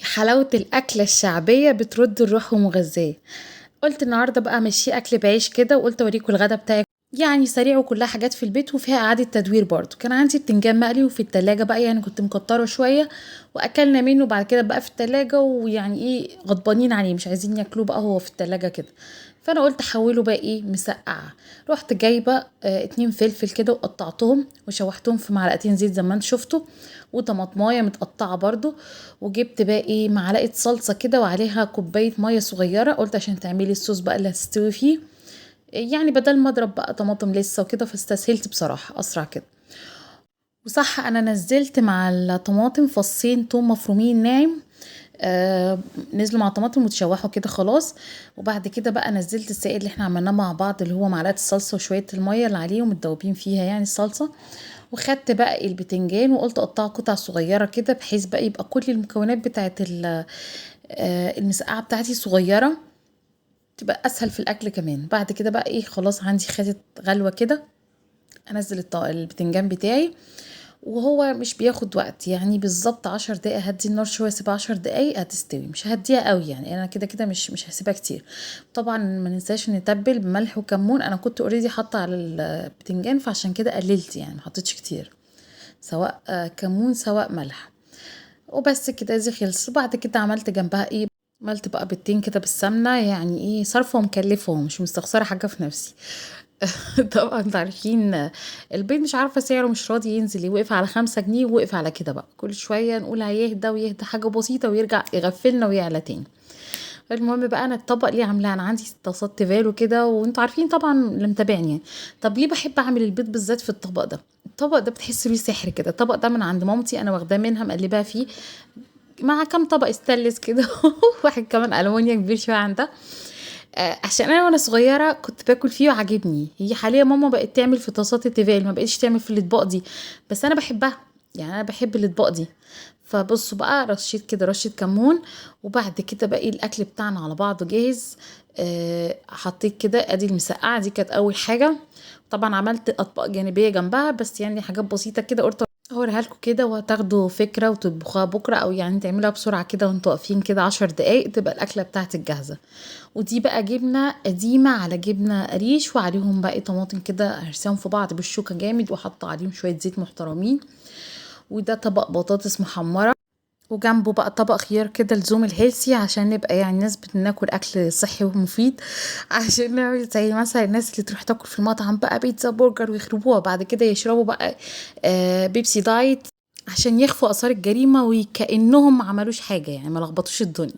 حلاوة الأكلة الشعبية بترد الروح ومغذية. قلت النهاردة بقى ماشي أكل بعيش كده، وقلت أوريكم الغدا بتاعي يعني سريع وكلها حاجات في البيت وفيها إعادة تدوير برضو. كان عندي بتنجان مقلي وفي التلاجة بقى، يعني كنت مكتره شوية وأكلنا منه بعد كده بقى في التلاجة، ويعني إيه غضبانين عليه مش عايزين ياكلوه بقى هو في التلاجة كده، فأنا قلت أحوله بقى إيه مسقعة. رحت جايبة 2 فلفل كده وقطعتهم وشوحتهم في معلقتين زيت زي ما انتم شفتوا، وطماطمايه متقطعة برضو، وجبت بقى إيه معلقة صلصة كده وعليها كوباية مية صغيرة، قلت عشان تعملي الصوص بقى اللي هتستوي فيه، يعني بدل ما اضرب بقى طماطم لسه وكده، فاستسهلت بصراحة اسرع كده. وصح انا نزلت مع الطماطم فصين توم مفرومين ناعم، نزلوا مع الطماطم وتشوحوا كده خلاص. وبعد كده بقى نزلت السائل اللي احنا عملناه مع بعض اللي هو معلقة الصلصة وشوية المية اللي عليهم متدوبين فيها يعني الصلصة، وخدت بقى البتنجان وقلت اقطعه قطع صغيرة كده بحيث بقى يبقى كل المكونات بتاعت المسقعة بتاعتي صغيرة، تبقى اسهل في الاكل كمان. بعد كده بقى ايه خلاص عندي خدت غلوة كده، انزل البتنجان بتاعي، وهو مش بياخد وقت يعني بالظبط 10 دقايق، هدي النار شويه سيبها 10 دقايق هتستوي، مش هديها قوي يعني انا كده كده مش هسيبها كتير. طبعا ما ننساش نتبل بملح وكمون، انا كنت already حاطه على البتنجان فعشان كده قللت يعني ما حطيتش كتير، سواء كمون سواء ملح، وبس كده دي خلصت. وبعد كده عملت جنبها ايه، عملت بقى بيضتين كده بالسمنه، يعني ايه صرفه ومكلفه مش مستخسره حاجه في نفسي. طبعا انتوا عارفين البيض مش عارفه سعره مش راضي ينزل، وقف على 5 جنيه ووقف على كده بقى، كل شويه نقول هيهدى ويهدى حاجه بسيطه ويرجع يغفلنا ويعلى تاني. المهم بقى انا الطبق ليه عاملاه، انا عندي طاسات تيفال وكده وانتوا عارفين طبعا اللي متابعني يعني. طب ليه بحب اعمل البيض بالذات في الطبق ده؟ الطبق ده بتحس بيه سحر كده، الطبق ده من عند مامتي انا واخداه منها مقلباه فيه مع كام طبق استانلس كده واحد كمان الومنيا كبير شويه عندها، عشان انا وانا صغيره كنت باكل فيه وعاجبني. هي حاليا ماما بقت تعمل في طاسات التيفال، ما بقتش تعمل في الاطباق دي، بس انا بحبها يعني انا بحب الاطباق دي. فبصوا بقى رشيت كده رشه كمون، وبعد كده بقى الاكل بتاعنا على بعضه جاهز. حطيت كده ادي المسقعه دي كانت اول حاجه، طبعا عملت اطباق جانبيه جنبها بس يعني حاجات بسيطه كده قلت اوريها لكم كده وهتاخدوا فكره وتطبخوها بكره، او يعني تعملوها بسرعه كده وانتوا واقفين كده 10 دقايق تبقى الاكله بتاعتك جاهزه. ودي بقى جبنه قديمه على جبنه قريش، وعليهم بقى طماطم كده هرساهم في بعض بالشوكه جامد، وحاطه عليهم شويه زيت محترمين. وده طبق بطاطس محمره، وجنبه بقى طبق خيار كده لزوم ال healthy عشان نبقى يعني ناس بناكل اكل صحي ومفيد، عشان نعمل زي مثلا الناس اللي تروح تاكل في المطعم بقى بيتزا برجر ويخربوها بعد كده يشربوا بقى، بيبسي diet عشان يخفوا اثار الجريمه وكانهم ما عملوش حاجه، يعني ما لخبطوش الدنيا.